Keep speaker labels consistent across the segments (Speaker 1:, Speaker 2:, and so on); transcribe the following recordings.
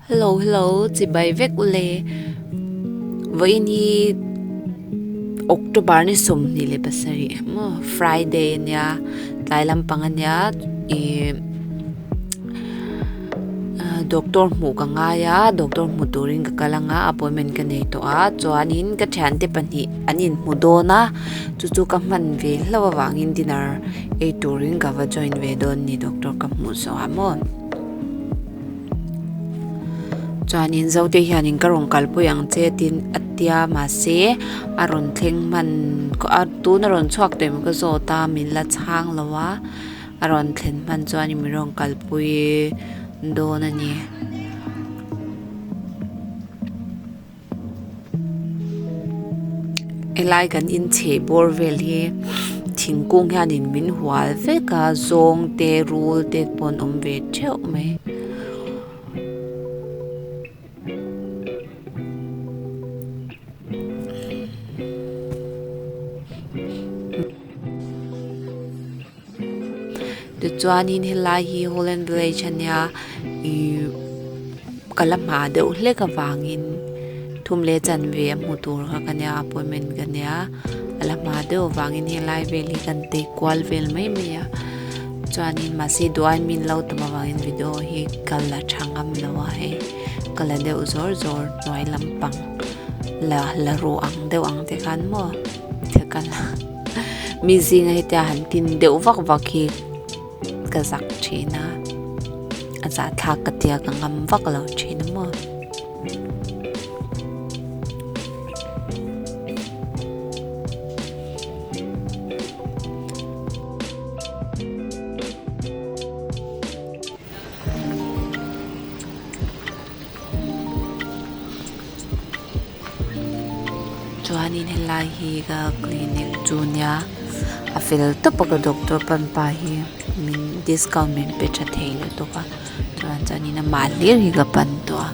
Speaker 1: Hello hello chibai vek ule vawiin hi October ni 27 maw Friday ania tlai lampang ania ih doctor hmuh ka ngai a doctor hmu turin ka kal anga appointment ka nei tawh a chuanin ka thiante pahnih an inhmu dawn a chu chu ka hman ve hlauh avangin dinner ei turin ka va join ve dawn a ni doctor ka hmuh zawh ah maw. Chuanin Zote hianin ka rawn kalpui ang che tin a tia mahse a rawn thleng hman a tuna rawn chhuak tawh em ka zawt a min la chhang lo a a rawn thlen hman chuan min rawn kalpui dawn a ni. Helai kan inchei bawr vel hi thingkung hianin min hual vek a zawng te rul te pawh an awm ve theuh mai. Tichuanin helai hi Holland village ania ihh ka la hma deuh hlek avangin thum leh chanve a hmu tur kha ka nia appointment ka nia a la hma deuh avangin helai vel hi kan tei kual vel mai mai a chuanin mahse duai min lo tum avangin video hi ka la tha ngam lo a hei ka la deuh zawr zawr hnuai lampang la la ru ang deuh ang te khan maw thil ka la. Mi zinga hetia han tin deuh vak vak hi ka zak thin a a zahthlak ka tia ka ngam vak lo thin a maw. Chuanin helai hi ka clinic chu nia a fel tawp a ka doctor pan pa hi min discount min pe tha thei lutuk a chuan chuanin amah hlir hi ka pan tawh a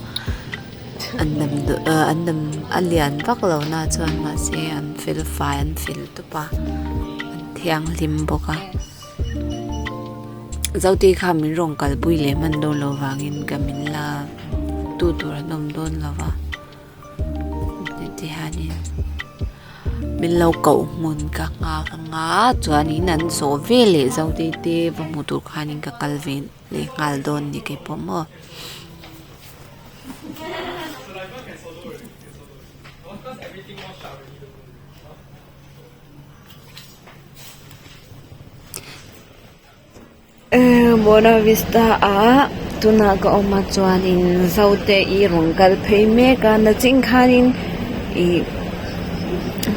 Speaker 1: an damdawi ah an dam a lian vak lo na chuan mahse an fel fai an fel tawp a an thianghlim bawk a. Zote kha min rawn kalpui leh hman dawn loh vangin ka min la tu tur an awm dawn lo va tihianin min lo koh hmun ka nghak anga chuanin an zawh veleh Zote te va hmu tur khanin ka kal ve leh nghal dawn ni keipawh maw. Buona Vista ah tunah ka awm a chuanin Zote i rawn kal phei mek a nachin khanin ih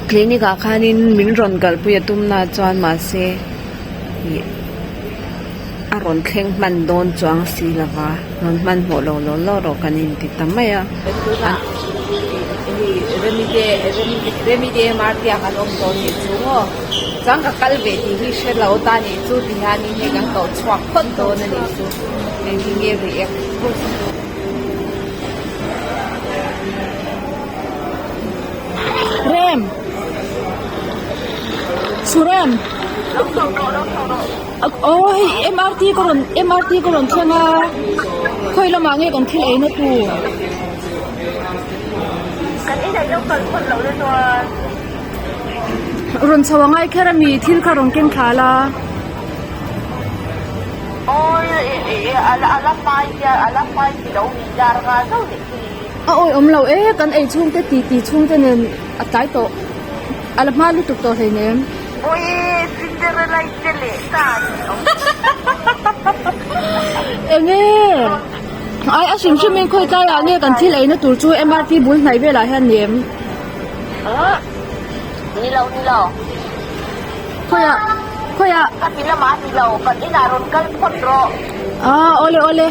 Speaker 1: clinic ah khanin min rawn kalpui a tum na chuan mahse ih a rawn thleng hman dawn chuang si lova rawn hmanhmawh lo law law rawh kan inti ta mai a.
Speaker 2: Chuan ka kal ve tih hi hre lo ta nih chu ti hianin hei kan koh chhuak phawt dawn a nih chu engtin nge react
Speaker 3: Rem Surem aw hei MRT ka rawn MRT ka rawn thleng a khawi lamah nge kan thil ei na tur.
Speaker 4: Kan inah i lo kal phawt loh na chuan.
Speaker 3: Rawn chho a ngai kher a mi thil kha rawn keng thla la. A awi awm lo e kan ei chhung te ti ti chhung te nen a tlai tawh a la hma lutuk tawh hleinem. Enge ai a hrim hrim in khawi tlai ah nge kan thil ei na tur chu MRT bul hnaih velah hian ni em.
Speaker 4: Ni lo ni lo.
Speaker 3: Khawiah khawiah.
Speaker 4: Ka ti lamah ni lo kan inah rawn kal phawt rawh.
Speaker 3: Ah awle awle.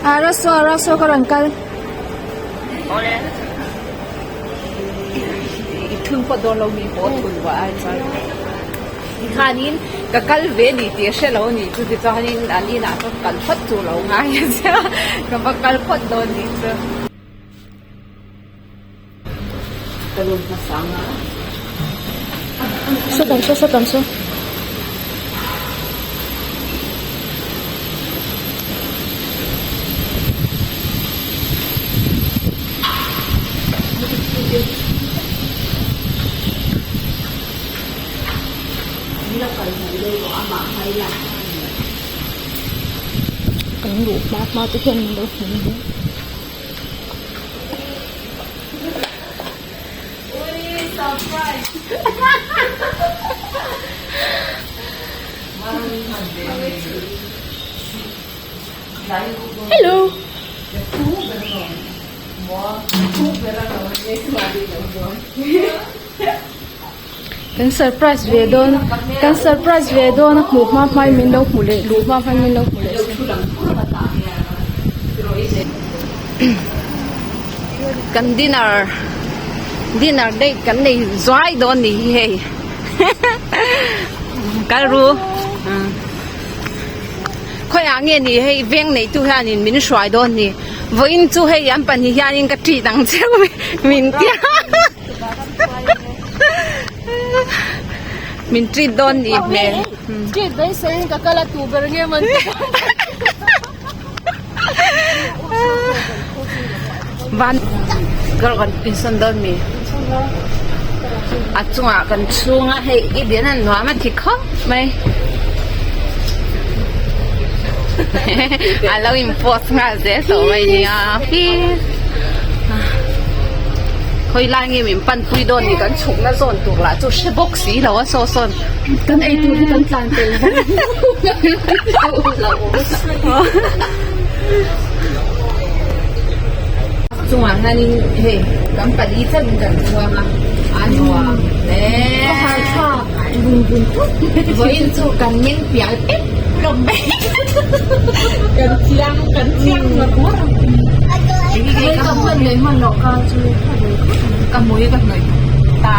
Speaker 3: Ah raso raso ka rawn kal.
Speaker 4: Awle.
Speaker 2: I thun phawt dawn lo mi pawh thun buai ai chuan tikhanin ka kal ve ni tih a hre lo a nih chu tichuanin an inah chuan kal phawt tur lo ngai a sia ka va kal phawt dawn nih chu. Ka lut hmasa ang a.
Speaker 3: Saw tam saw saw tam saw. Kan luh hma hma te hian min lo hmu mai. Hello. Kan surprise ve dawn kan surprise ve dawn a hmuh hma hma in min lo hmu leh luh hma hma in min lo hmu leh si.
Speaker 2: Kan dinner dinner date kan nei zuai dawn ni hi hei kal ru khawiah nge ni hei veng neitu hianin min hruai dawn ni vawiin chu hei an pahnih hianin ka treat ang cheu min tia. Min treat dawn nih hmel.
Speaker 3: Treat beiseiin ka kal a tu ber nge maw ni.
Speaker 2: Van kar kan insawn dawn mi. A chungah kan chhung a hei i bian an nuam a thi khawp mai. A lo in post nghal zel tawh mai nia. Khawi lai nge min pan pui dawn ni kan chhukna zawn tur lah chu hre bawk si lo a saw sawn.
Speaker 3: Kan ei tur hi kan tlan tel vang.
Speaker 2: Chungah hianin hei kan pali tlat in kan chuang a, a nuam hle. Vawiin chu kan meng pial pek hlawm mai. Kan thiang kan thiang ngawt ngawt a.
Speaker 3: Ka hman leh hman loh kha chu
Speaker 2: ka hmui ka hnawih ta.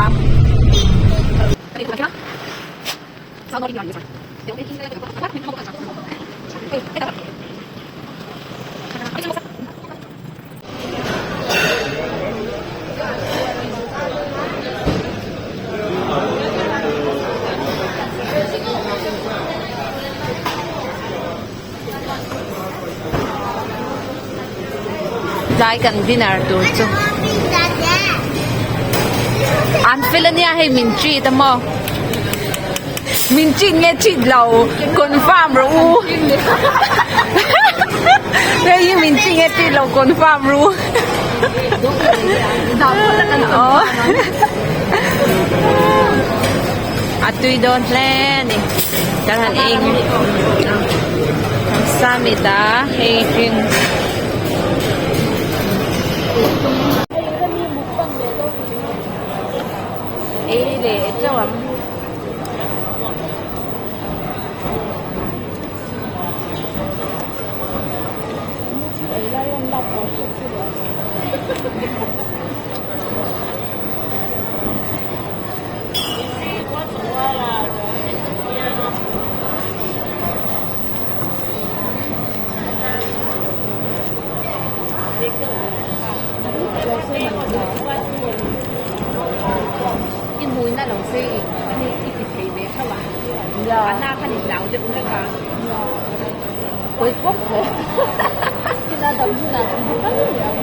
Speaker 2: Tlai kan dinner tur chu an fel ania hei min treat a maw min treat nge treat lo confirm rawh u hei hi min treat nge treat lo confirm rawh u a tui dawn hle a ni kan han ei ang summit a hei hring. Ei leh teuh ang. I hmuina lo sei i ti thei ve tho a, a na khan in hlau deuh hlek a, pawi pawp hle.
Speaker 3: Kina dam hunah kan hmu mai ang.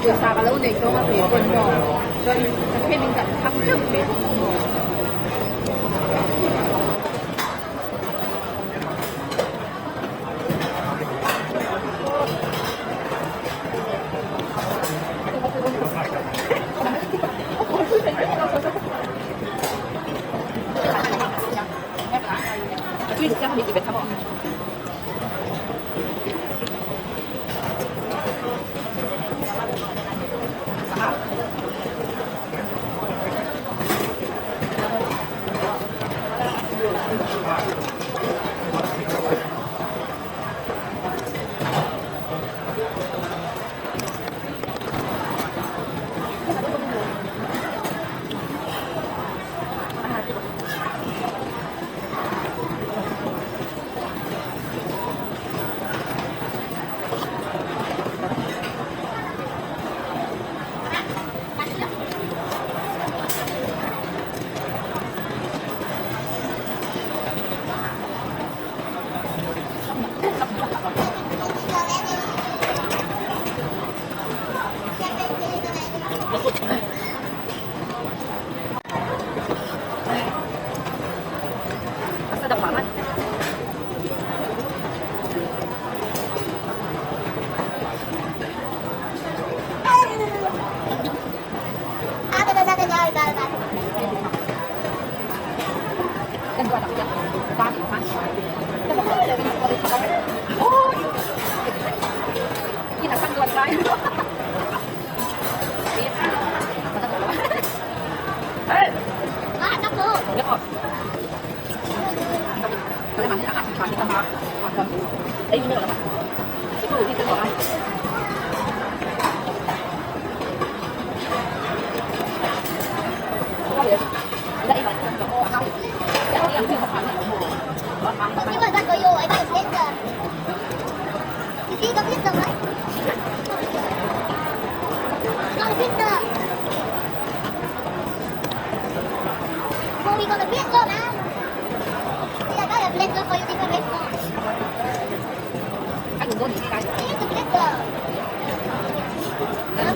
Speaker 2: Pawisa ka lo nei tawng a kei pawn maw chuan ka then in kan thang teuh ve bawk ang maw.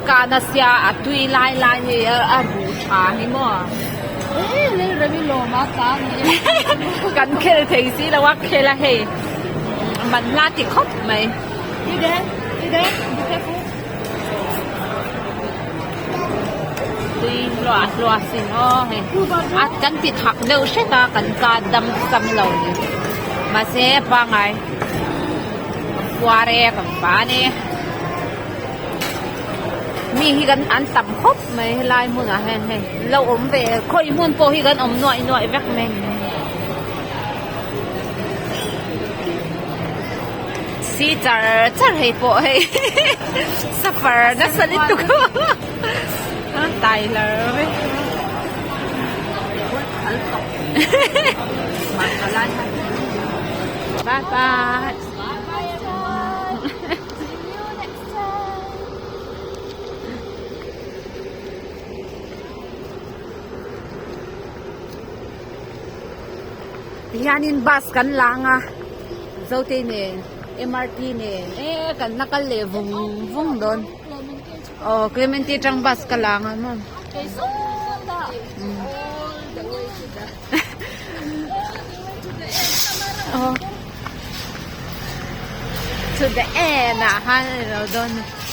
Speaker 2: Kan a sia a tui lai lai hei a ruh tha hi maw kan khel thei si lo a khel a hei man hla ti khawp mai. Tui hluah hluah sin aw hei a kan ti thak deuh hret a kan ka dam sam lo ni mahse pangai puar e kan pan e mi hi kan an tam khawp mai helai hmunah hian hei lo awm ve khawi hmun pawh hi kan awm nuaih nuaih vek mai. Si char char hei pawh hei suffer nasa lutuk a tai lar vek bye bye Tihianin bus kan lang a Zote nen MRT nen e kan la kal leh vung vung dawn aw Clementi atang bus ka lang a maw to the end ah khan a ni lo dawn a ni.